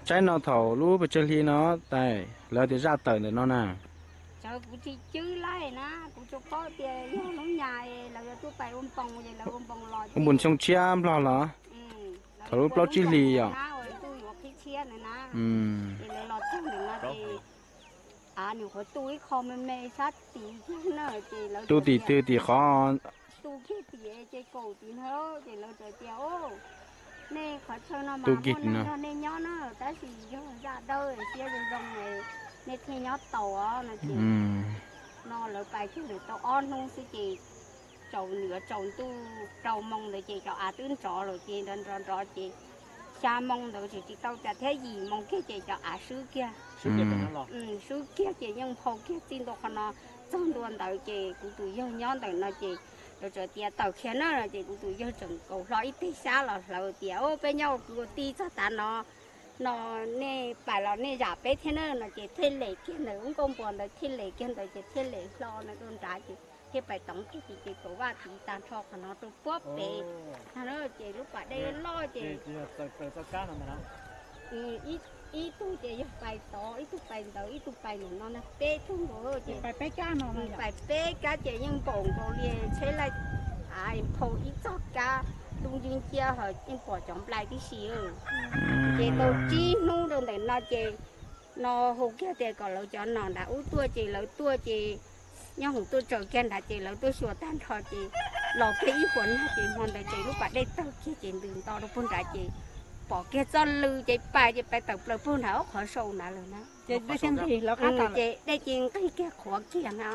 Saib no thaum lub pes tsawg hli no, tais lawv tias zaj tawm ntawm no na. Tsawv kuv tsis cwb laij na, kuv tsuas paub tias yog hnub nyav lawv yuav tuaj pais ua npoo ces lawv ua npoo los ua npoo xyoo tshiab nplog los thaum lub plaub tsib hlis yom. Ntuj yuav qhib tshiab ntawd na, ces lawv los txog ntawm no ces av nyuam qhuav tu ib qho me me sab tid thiab na, ces lawv tu tim twg tim qhov tu kiag tim ces kaum tim no ces lawv txawm tias, o, nej qhov chaw no mas muaj neeg nrog nej nyob na, tab sis yog zaj dawb siab zoo zoo nej thiaj nyob tau os no ces no lawv pais kiag ntawm tau ob hnub xwb ces tsaus ntuj yuav tsaus ntuj rau moo ntawd ces cov av twb nrov lawm ces nrov nrov nrov ces xya moo ntawd tseem tsis tau cas thiab yim moo kiag ces cov av swb kiag. Swb kiag ces yeej nphau kiag txij ntua qhov no txog ntua ntawd ces kuv tus yawg nyob ntawm no ces lawv txawm tias tawm khiav na no ces kuv tus yawg tseem kaus hlo ib teg xyab los hlawv tias, o, peb nyob ua kwv ua tij txog tav no, no nej pais los nej zam peb thiab na no ces thiaj lem kiag ntawm ub nkauj npua ntawd thiaj lem kiag ntawd ces thiaj lem hlo no rau nrad ces thiaj pais toov kiag ces ces kaum vaj tiv tag nrho qhov no rau puag pem. Ces lub pas dej loj ces ib tug ces yog pais tod, ib tug pais ntawd, ib tug pais ntawd, ib tug pais ntawm no na, peb tug nkaus ces pais peb kab ces yeej npaum nkaus li tsheb laij av nphau ib txoj kab dub nciab nciab ho yeej pom cov nplai tib si. Ces tau tsib hnub rau ntawm no ces no hu kiag tias kom lawv cov nom nram ub tuaj ces lawv tuaj ces nyob hoom tuaj tsaws kiag nrad ces lawv tuaj xyuas tag nrho ces los kiag ib puas nag ces hmo ntawd ces lub pas dej tawg kiag ces ntws nto rau puag nrad ces pom kiag txoj lw ces pais ces pais tawm plaws puag nrad ob qhov sau nrad lawm na. Ces dej ces nqig kiag qhuav kiag na.